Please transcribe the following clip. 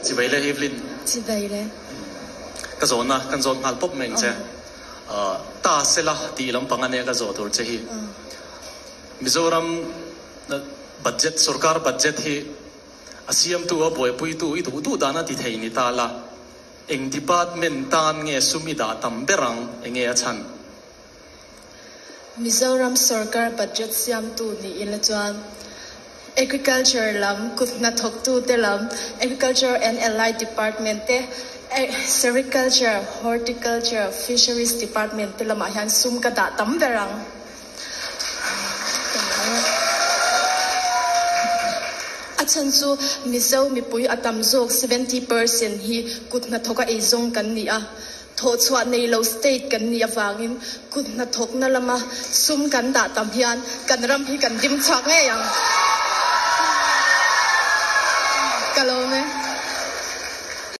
Chibai le Evelyn. Chibai le. Ka zawhna kan zawt nghal pawp mai ang che. Ta sela tih lampang ania ka zawh tur che hi. Mizoram budget, sorkar budget hi a siamtu a buaipuitu i duh duh dan a ti thei ni ta la, eng department tan nge sum i dah tam ber ang, enge a chhan? Mizoram sorkar budget siamtu ni ila chuan Agriculture lam kut hnathawktute lam, Agriculture and Allied Department te, Sericulture, Horticulture, Fisheries Department te lamah hian sum ka dah tam ber ang. A chhan chu Mizo mipui a tam zawk 70% hi kut hnathawka eizawng kan ni a. Thawhchhuah nei lo state kan nih avangin kut hnathawkna lama sum kan dah tam hian kan ram hi kan dim chhuak ngei ang. Ka lawm e.